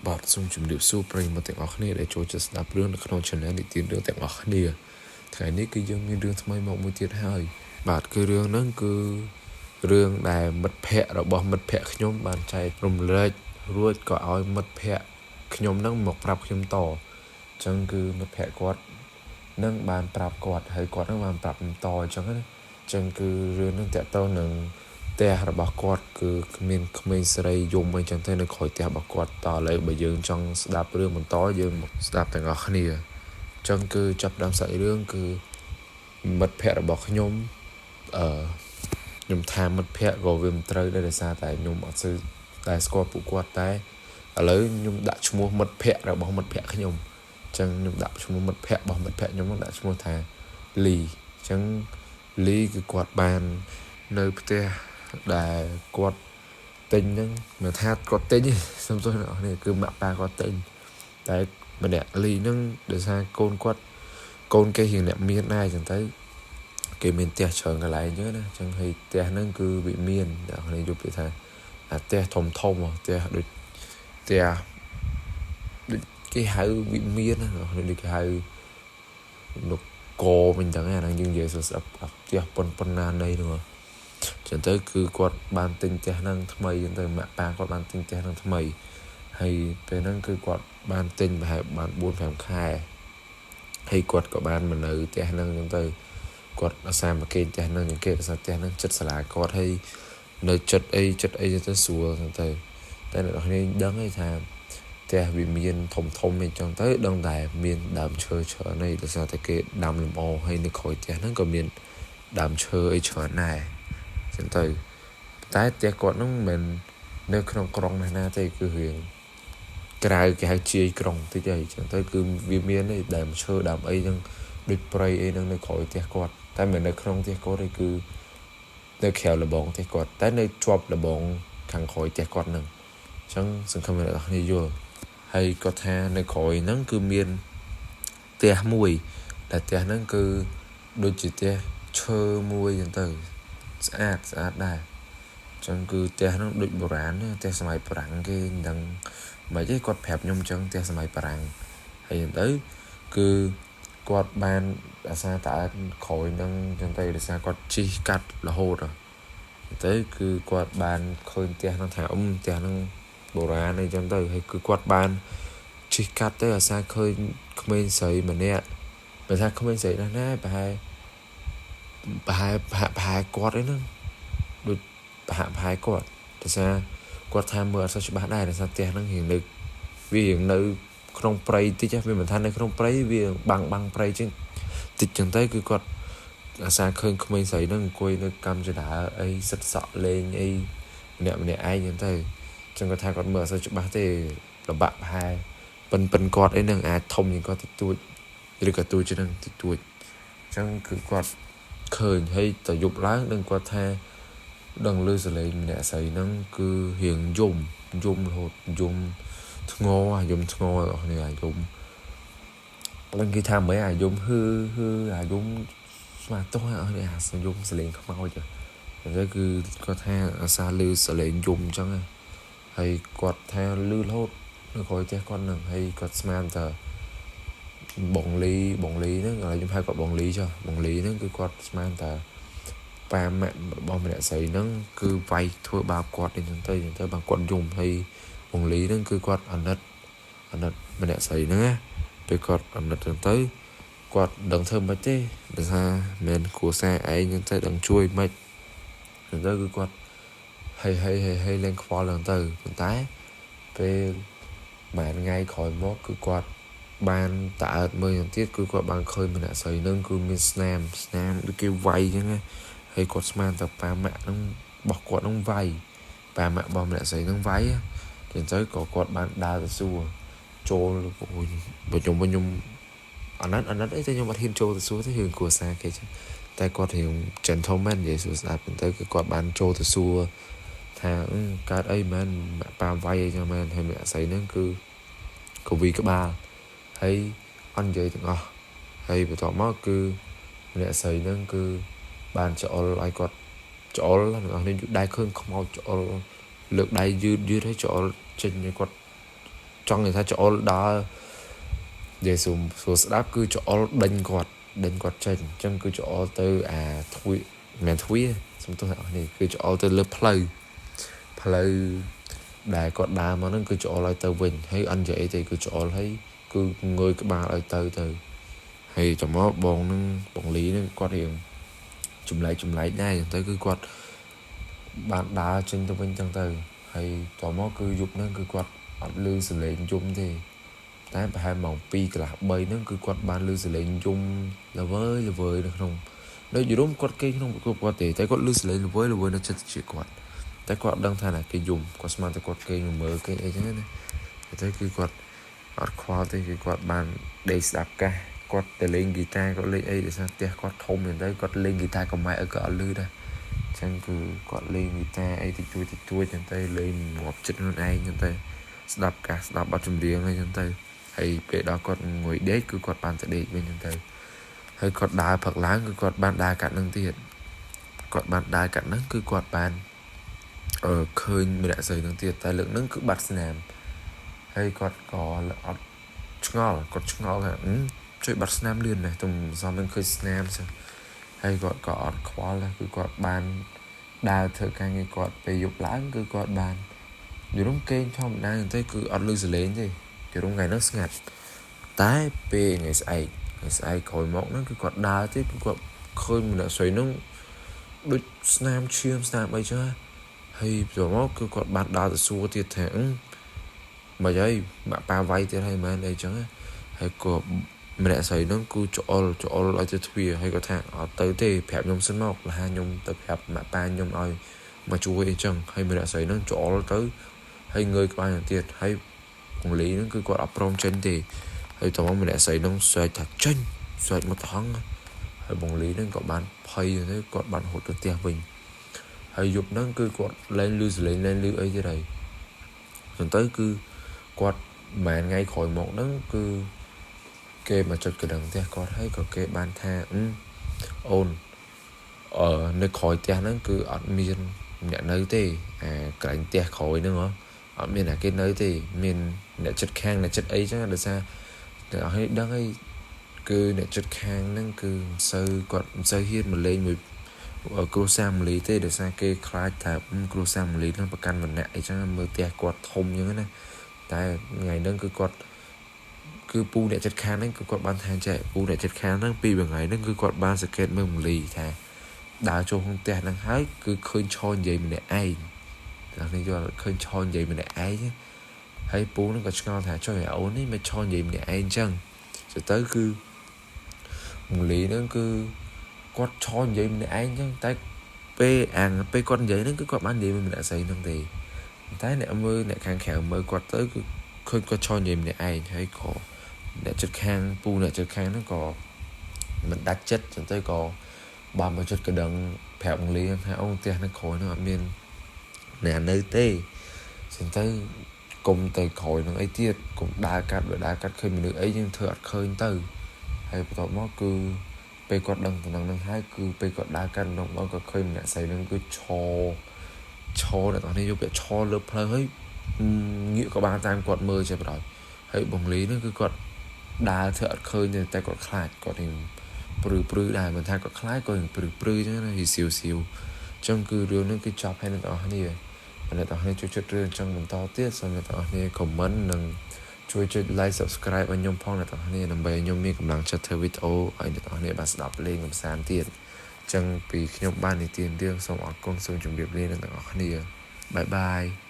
បាទសូមជម្រាបសួរប្រិយមិត្តទាំងអស់គ្នាដែលចូលចិត្តស្ដាប់រឿងនៅក្នុង Channel និទានរឿងទាំងអស់គ្នាថ្ងៃនេះគឺយើងមានរឿងថ្មីមកមួយទៀតហើយបាទគឺរឿងហ្នឹងគឺរឿងដែលមិត្តភ័ក្តិរបស់មិត្តភ័ក្តិខ្ញុំបានចែករំលែករួចក៏ឲ្យមិត្តភ័ក្តិខ្ញុំហ្នឹងមកប្រាប់ខ្ញុំតអញ្ចឹងគឺមិត្តភ័ក្តិគាត់នឹងបានប្រាប់គាត់ហើយគាត់នឹងបានប្រាប់ខ្ញុំតអញ្ចឹងណាអញ្ចឹងគឺរឿងហ្នឹងតាក់ទងនឹង ផ្ទះរបស់គាត់គឺគ្មានក្មេងស្រីយំអីចឹងទៅនៅក្រោយផ្ទះរបស់គាត់តឥឡូវបើយើងចង់ស្ដាប់រឿងបន្តយើងមកស្ដាប់ទាំងអស់គ្នាអញ្ចឹងគឺចាប់ផ្ដើមសាច់រឿងគឺមិត្តភ័ក្តិរបស់ខ្ញុំអឺខ្ញុំថាមិត្តភ័ក្តិក៏វាមិនត្រូវដែរដោយសារតែខ្ញុំអត់សូវតែស្គាល់ពួកគាត់តែឥឡូវខ្ញុំដាក់ឈ្មោះមិត្តភ័ក្តិរបស់មិត្តភ័ក្តិខ្ញុំអញ្ចឹងខ្ញុំដាក់ឈ្មោះមិត្តភ័ក្តិរបស់មិត្តភ័ក្តិខ្ញុំដាក់ឈ្មោះថាលីអញ្ចឹងលីគឺគាត់បាននៅផ្ទះដែលគាត់ទិញហ្នឹងមិនថាគាត់ទិញទេសុំទោសអ្នកនរគឺម៉ាក់ប៉ាគាត់ទិញតែម្នាក់លីហ្នឹងដោយសារកូនគាត់កូនគេរៀងអ្នកមានដែរអញ្ចឹងទៅគេមានផ្ទះច្រើនកន្លែងអញ្ចឹងណាអញ្ចឹងហើយផ្ទះហ្នឹងគឺវិមានអ្នកនរយល់ពាក្យថាអាផ្ទះធំធំផ្ទះដូចផ្ទះដូចគេហៅវិមានណាអ្នកនរដូចគេហៅនគរវិញអញ្ចឹងអាហ្នឹងយើងនិយាយស្ដាប់ផ្ទះប៉ុនប៉ុណ្ណានៃហ្នឹងចឹងទៅគឺគាត់បានទិញផ្ទះហ្នឹងថ្មីចឹងទៅម៉ាក់ប៉ាគាត់បានទិញផ្ទះហ្នឹងថ្មីហើយពេលហ្នឹងគឺគាត់បានទិញប្រហែលបាន4 5ខែហើយគាត់ក៏បានមកនៅផ្ទះហ្នឹងចឹងទៅគាត់អាសាមកគេងផ្ទះហ្នឹងជាងគេអាសាផ្ទះហ្នឹងចិត្តសាលាគាត់ហើយនៅចិត្តអីចិត្តអីទៅស្រួលចឹងទៅតែអ្នកនរគ្នាដឹងហើយថាផ្ទះវាមានធំធំអីចឹងទៅដឹងតែមានដើមឈើច្រើនហើយដោយសារតែគេដាំលម្អហើយនៅក្រោយផ្ទះហ្នឹងក៏មានដើមឈើអីច្រើនដែរចឹងទៅតែផ្ទះគាត់ហ្នឹងមិននៅក្នុងក្រុងណាស់ណាទេគឺរៀងក្រៅគេហៅជាយក្រុងតិចអីចឹងទៅគឺវាមានឯដើមឈើដើមអីចឹងដូចព្រៃអីហ្នឹងនៅក្រោយផ្ទះគាត់តែមិននៅក្នុងផ្ទះគាត់ទេគឺនៅក្រៅលបងផ្ទះគាត់តែនៅជាប់លបងខាងក្រោយផ្ទះគាត់ហ្នឹងអញ្ចឹងសង្ឃឹមថាអ្នកនរគ្នាយល់ហើយគាត់ថានៅក្រោយហ្នឹងគឺមានផ្ទះមួយដែលផ្ទះហ្នឹងគឺដូចជាផ្ទះឈើមួយចឹងទៅស្អាតស្អាតដែរអញ្ចឹងគឺផ្ទះហ្នឹងដូចបុរាណផ្ទះសម័យបារាំងគេមិនដឹងមិនទេគាត់ប្រាប់ខ្ញុំអញ្ចឹងផ្ទះសម័យបារាំងហើយអញ្ចឹងទៅគឺគាត់បានអាសាតើក្រោយហ្នឹងអញ្ចឹងទៅដោយសារគាត់ជិះកាត់រហូតទៅគឺគាត់បានឃើញផ្ទះហ្នឹងថាអ៊ំផ្ទះហ្នឹងបុរាណអីចឹងទៅហើយគឺគាត់បានជិះកាត់ទៅអាសាឃើញក្មេងស្រីម្នាក់បើថាក្មេងស្រីណាស់ណាប្រហែលប្រហែលប្រហាក់ប្រហែលគាត់អីហ្នឹងដូចប្រហាក់ប្រហែលគាត់ដោយសារគាត់ថាមើលអត់សូវច្បាស់ដែរដោយសារផ្ទះហ្នឹងរៀងនៅវារៀងនៅក្នុងព្រៃតិចវាមិនថានៅក្នុងព្រៃវាបាំងបាំងព្រៃជាងតិចចឹងទៅគឺគាត់អាសាឃើញក្មេងស្រីហ្នឹងអង្គុយនៅកម្មចដាអីសិតសក់លេងអីម្នាក់ម្នាក់ឯងចឹងទៅចឹងគាត់ថាគាត់មើលអត់សូវច្បាស់ទេលបាក់ប្រហែលប៉ិនប៉ិនគាត់អីហ្នឹងអាចធំជាងគាត់តិចតួចឬក៏តួចជាងហ្នឹងតិចតួចចឹងគឺគាត់ឃើញហើយទៅយប់ឡើងនឹងគាត់ថាដឹងឮសលេងម្នាក់ស្រីហ្នឹងគឺរៀងយំយំរហូតយំធ្ងរអាយំធ្ងររបស់គ្នាអាយំដឹងគេថាមិនអាយំហឺហឺអាយំស្មាទោះអស់នេះអាយំសលេងខ្មោចទៅគឺគាត់ថាអាសាឮសលេងយំអញ្ចឹងហើយគាត់ថាឮរហូតនៅក្រោយផ្ទះគាត់ហ្នឹងហើយគាត់ស្មានតែបងលីបងលីហ្នឹងឥឡូវខ្ញុំហៅគាត់បងលីចុះបងលីហ្នឹងគឺគាត់ស្មានតែប៉ាម៉ាក់របស់ម្នាក់ស្រីហ្នឹងគឺវាយធ្វើបាបគាត់អីចឹងទៅចឹងទៅបានគាត់យំហើយបងលីហ្នឹងគឺគាត់អាណិតអាណិតម្នាក់ស្រីហ្នឹងណាពេលគាត់អាណិតចឹងទៅគាត់ដឹងធ្វើមិនទេដោយសារមិនគ្រួសារឯងចឹងទៅដឹងជួយមិនចឹងទៅគឺគាត់ហីហីហីហីលែងខ្វល់ចឹងទៅប៉ុន្តែពេលមួយថ្ងៃក្រោយមកគឺគាត់បានតើអើតមើលយ៉ាងទៀតគឺគាត់បានឃើញម្នាក់ស្រីនឹងគឺមានស្នាមស្នាមដូចគេវាយចឹងណាហើយគាត់ស្មានតែប៉ាម៉ាក់នឹងរបស់គាត់នឹងវាយប៉ាម៉ាក់របស់ម្នាក់ស្រីនឹងវាយចឹងទៅក៏គាត់បានដើរទៅសួរចូលអូយបើខ្ញុំបើខ្ញុំអាណិតអាណិតអីតែខ្ញុំអត់ហ៊ានចូលទៅសួរទេរឿងគ្រួសារគេចឹងតែគាត់រៀង gentleman និយាយសួរស្ដាប់ទៅគឺគាត់បានចូលទៅសួរថាកើតអីមែនម៉ាក់ប៉ាវាយអីចឹងមែនហើយម្នាក់ស្រីហ្នឹងគឺកវីក្បាលហើយអត់និយាយទាំងអស់ហើយបន្ទាប់មកគឺម្នាក់ស្រីហ្នឹងគឺបានច្អុលឲ្យគាត់ច្អុលអ្នកនរនេះដែរឃើញខ្មោចច្អុលលើកដៃយឺតយឺតហើយច្អុលចេញឲ្យគាត់ ចង់និយាយថាច្អុលដើរនិយាយស្រួលស្រួលស្ដាប់គឺច្អុលដេញគាត់ដេញគាត់ចេញអញ្ចឹងគឺច្អុលទៅអាទ្វាមិនមែនទ្វាសំទោសអ្នកនេះគឺច្អុលទៅលើផ្លូវផ្លូវដែលគាត់ដើរមកហ្នឹងគឺច្អុលឲ្យទៅវិញហើយអត់និយាយអីទេគឺច្អុលហើយគឺងើយក្បាលឲ្យទៅទៅហើយចាំមកបងនឹងបងលីហ្នឹងគាត់រៀងចម្លែកចម្លែកដែរអញ្ចឹងទៅគឺគាត់បានដើរចេញទៅវិញអញ្ចឹងទៅហើយតមកគឺយប់ហ្នឹងគឺគាត់អត់ឮសំឡេងយំទេតែប្រហែលម៉ោង2កន្លះ3ហ្នឹងគឺគាត់បានឮសំឡេងយំល្វើយល្វើយនៅក្នុងដូចយំគាត់គេងក្នុងប្រគប់គាត់ទេតែគាត់ឮសំឡេងល្វើយល្វើយនៅចិត្តជាគាត់តែគាត់ដឹងថាណាគេយំគាត់ស្មានតែគាត់គេងមើលគេអីចឹងណាតែគឺគាត់អត់ខ្វល់ទេគឺគាត់បានដេកស្ដាប់កាសគាត់ទៅលេងហ្គីតាគាត់លេងអីដោយសារផ្ទះគាត់ធំចឹងទៅគាត់លេងហ្គីតាក៏ម៉ែឪក៏អត់ឮដែរចឹងគឺគាត់លេងហ្គីតាអីតិចតួចតិចតួចចឹងទៅលេងងាប់ចិត្តខ្លួនឯងចឹងទៅស្ដាប់កាសស្ដាប់បទចម្រៀងអីចឹងទៅហើយពេលដល់គាត់ងុយដេកគឺគាត់បានទៅដេកវិញចឹងទៅហើយគាត់ដើរផឹកឡើងគឺគាត់បានដើរកាត់នឹងទៀតគាត់បានដើរកាត់នឹងគឺគាត់បានអឺឃើញម្នាក់ស្រីនឹងទៀតតែលើកនឹងគឺបាត់ស្នាមហើយគាត់ក៏អត់ឆ្ងល់គាត់ឆ្ងល់ថាជួយបាត់ស្នាមលឿនណាស់ទំសំនឹងឃើញស្នាមចឹងហើយគាត់ក៏អត់ខ្វល់ដែរគឺគាត់បានដើរធ្វើការងារគាត់ពេលយប់ឡើងគឺគាត់បានយរុំគេងធម្មតាទេគឺអត់លឺសលេងទេយរុំថ្ងៃហ្នឹងស្ងាត់តែពេលថ្ងៃស្អែកថ្ងៃស្អែកក្រោយមកហ្នឹងគឺគាត់ដើរទេគឺគាត់ឃើញម្នាក់ស្រីហ្នឹងដូចស្នាមឈាមស្នាមអីចឹងហើយបន្ទាប់មកគឺគាត់បានដើរទៅសួរទៀតថាមិនអីម៉ាក់ប៉ាវាយទៀតហើយមែនអីចឹងហើយក៏ម្នាក់ស្រីហ្នឹងគឺច្អុលច្អុលឲ្យទៅទ្វារហើយគាត់ថាអត់ទៅទេប្រាប់ខ្ញុំសិនមកលះខ្ញុំទៅប្រាប់ម៉ាក់ប៉ាខ្ញុំឲ្យមកជួយអីចឹងហើយម្នាក់ស្រីហ្នឹងច្អុលទៅហើយងើយក្បាលទៀតហើយពងលីហ្នឹងគឺគាត់អត់ព្រមចេញទេហើយតោះម្នាក់ស្រីហ្នឹងស្រែកថាចេញស្រែកមកថងហើយបងលីហ្នឹងក៏បានភ័យទៅគាត់បានហត់ទៅផ្ទះវិញហើយយប់ហ្នឹងគឺគាត់លែងលឺសលេងលែងលឺអីទៀតហើយចឹងទៅគឺគាត់ប្រហែលថ្ងៃក្រោយមកហ្នឹងគឺគេមកចុចកណ្ដឹងផ្ទះគាត់ហើយក៏គេបានថាអូនអឺនៅក្រោយផ្ទះហ្នឹងគឺអត់មានអ្នកនៅទេអាកន្លែងផ្ទះក្រោយហ្នឹងហ៎អត់មានអ្នកគេនៅទេមានអ្នកចិត្តខាងអ្នកចិត្តអីចឹងដោយសារអ្នកឲ្យដឹងអីគឺអ្នកចិត្តខាងហ្នឹងគឺមិនសូវគាត់មិនសូវហ៊ានមកលេងមួយគ្រួសារមលីទេដោយសារគេខ្លាចថាគ្រួសារមលីហ្នឹងប្រកាន់វណ្ណៈអីចឹងមើលផ្ទះគាត់ធំចឹងណាតែថ្ងៃហ្នឹងគឺគាត់គឺពូអ្នកចិត្តខាងហ្នឹងគឺគាត់បានថាចេះពូអ្នកចិត្តខាងហ្នឹងពីមួយថ្ងៃហ្នឹងគឺគាត់បានសង្កេតមើលមលីថាដើរចូលក្នុងផ្ទះហ្នឹងហើយគឺឃើញឈរនិយាយម្នាក់ឯងតែនេះយល់ឃើញឈរនិយាយម្នាក់ឯងហើយពូហ្នឹងក៏ឆ្ងល់ថាចុះអូននេះមិនឈរនិយាយម្នាក់ឯងចឹងទៅគឺមលីហ្នឹងគឺគាត់ឈរនិយាយម្នាក់ឯងចឹងតែពេលអាងពេលគាត់និយាយហ្នឹងគឺគាត់បាននិយាយមួយម្នាក់ស្រីហ្នឹងទេតែអ្នកមើលអ្នកខាងក្រៅមើលគាត់ទៅគឺឃើញគាត់ឈរនិយាយម្នាក់ឯងហើយក៏អ្នកចិត្តខាងពូអ្នកចិត្តខាងហ្នឹងក៏មិនដាច់ចិត្តចឹងទៅក៏បានមកចិត្តកដឹងប្រាប់ងលីថាអូផ្ទះនៅក្រោយហ្នឹងអត់មានអ្នកនៅទេចឹងទៅកុំទៅក្រោយនឹងអីទៀតកុំដើរកាត់បើដើរកាត់ឃើញមនុស្សអីយើងធ្វើអត់ឃើញទៅហើយបន្ទាប់មកគឺពេលគាត់ដឹងតំណឹងនឹងហើយគឺពេលគាត់ដើរកាត់ម្ដងម្ដងក៏ឃើញម្នាក់ស្រីនឹងគឺឈរឈរអ្នកទាំងនេះយកពាក្យឈរលើផ្លូវហើយងាកក៏បានតាមគាត់មើលចេះបណ្ដោយហើយបងលីនឹងគឺគាត់ដើរធ្វើអត់ឃើញទេតែគាត់ខ្លាចគាត់នឹងព្រឺព្រឺដែរមិនថាគាត់ខ្លាចក៏នឹងព្រឺព្រឺចឹងណាហីសៀវសៀវចឹងគឺរឿងនេះគឺចប់ហើយអ្នកទាំងអស់គ្នាអ្នកទាំងអស់គ្នាជួយចុចរឿងចឹងបន្តទៀតសូមអ្នកទាំងអស់គ្នា comment និងជួយចុច like subscribe ឲ្យខ្ញុំផងអ្នកទាំងអស់គ្នាដើម្បីឲ្យខ្ញុំមានកម្លាំងចិត្តធ្វើវីដេអូឲ្យអ្នកទាំងអស់គ្នាបានស្ដាប់លេងកម្សាន្តទៀតចឹងពីខ្ញុំបាននិទានរឿងសូមអរគុណសូមជម្រាបលាអ្នកទាំងអស់គ្នាbye bye.